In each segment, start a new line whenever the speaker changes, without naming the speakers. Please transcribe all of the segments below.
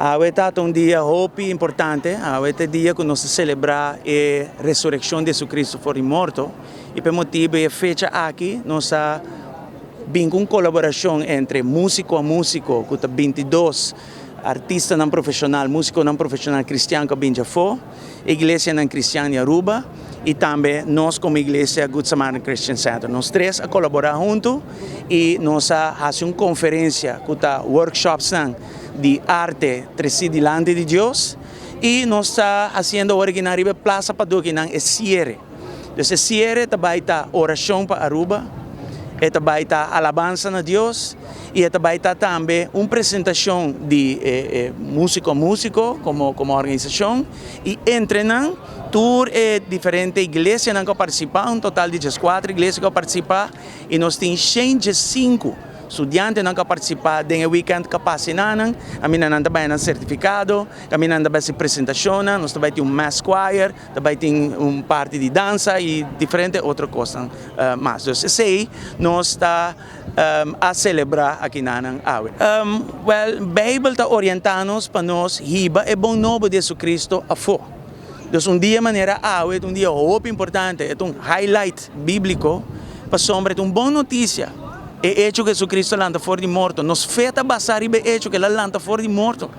Awe ta un dia hopi importante, awe ta e dia ku nos ta selebrá e resurekshon di Jesucristo for di morto i pa e motibu e fecha aki nos a bin ku un kolaborashon entre Músiko a Músiko ku ta 22 artistanan profeshonal, músikonan profeshonal kristian ku a bin djafó, iglesianan kristian di Aruba i tambe nos komo iglesia Good Samaritan Christian Center. Nos tres a kolaborá huntu i nos a hasi un konferensia ku ta workshopsnan di arte tresí dilanti di Dios i nos ta hasiendo awor akinan riba e plasa pa dukinan e siere. Dus e siere ta bai ta orashon pa Aruba, e ta bai ta alabansa na Dios i e ta bai ta tambe un presentashon di e Músiko a Músiko komo komo organisashon i entre nan tur e diferente iglesianan ku a partisipá, un total di dieskuater iglesia ku a partisipá i nos tin shen diesinku studiantenan ku a partisipá den e wikènt kapasinanan, kaminda nan ta bai nan sertifikado, kaminda nan ta bai hasi presentashonnan, nos ta bai tin un mass choir. Ta bai tin un parti di dansa y diferente otro cosnan mas. Dus esey nos ta a celebra akinanan awe. Wel, Bijbel ta orienta nos pa nos hiba e bon nobo di Jesucristo afo. Dus un dia manera awe ta un dia hopi importante, e ta un highlight biblico pasobra e ta un bon noticia, e hecho cu Jesucristo a lanta for di morto. Nos fe ta basa riba e hecho cu el a lanta for di morto.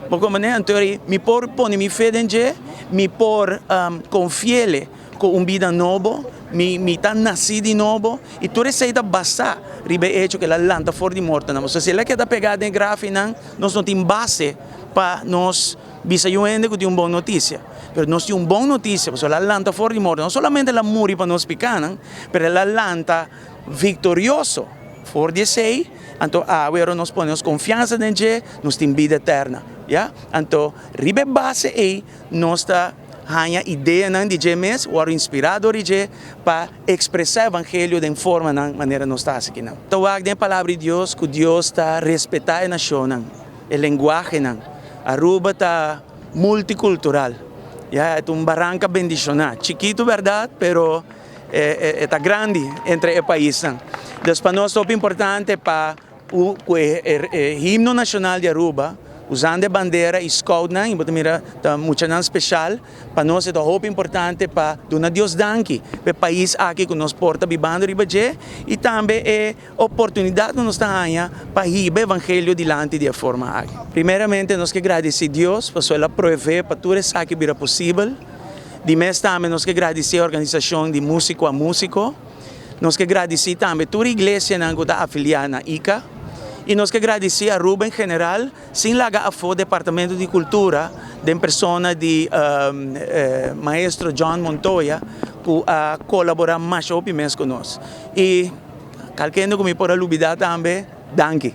Bo comprende? Anto mi por pone mi fe den dje, mi por confiele cu un bida nobo, mi mi ta naci di nobo y tur esey ta basa riba e hecho cu el a lanta for di mortonan. Pasobra si el a keda pega den e grafinan, nos no tin base pa nos bisa yu hende cu tin un bon noticia. Pero nos tin un bon noticia pasobra el a lanta for di morto. No solamente el a muri pa nos picanan, pero el a lanta victorioso for di esey. Anto awe ora nos pone nos konfiansa den dje, nos tin bida eterna. Ya? Anto riba e base ei nos ta haña ideanan di dje mes, wòrdu inspirá dor di dje pa ekspresá evangelio den formanan manera nos ta hasi kinan. Ta wak den e Palabra di Dios ku Dios ta respetá e nashonnan, e lenguahenan. Aruba ta multikultural. Ya, e ta un baranka bendishoná. Chikitu bèrdat, pero E ta grandi entre e paisnan. Dus pa nos ta hopi importante pa ku e himno nashonal di Aruba, usando e bandera i scoutnan, i bo ta mira ta muchanan speshal, pa nos e ta hopi importante pa duna Dios danki pa e pais aki ku nos por ta bibando riba dje i tambe e oportunidat ku nos ta haña pa hiba evangelio dilanti di e forma aki. Primeramente nos ke gradisí Dios pasobra el a provee pa tur esaki bira posibel. Di mes tambe nos ke gradisí e organisashon di Músiko a Músiko. Nos ke gradisí tambe tur iglesianan ku ta afiliá na ICA. I nos ke gradisí Aruba en general, sin laga afó Departamento di Kultura den persona di Maestro John Montoya ku a kolaborá masha hopi mes ku nos. I kalkende ku mi por a lubidá tambe, danki.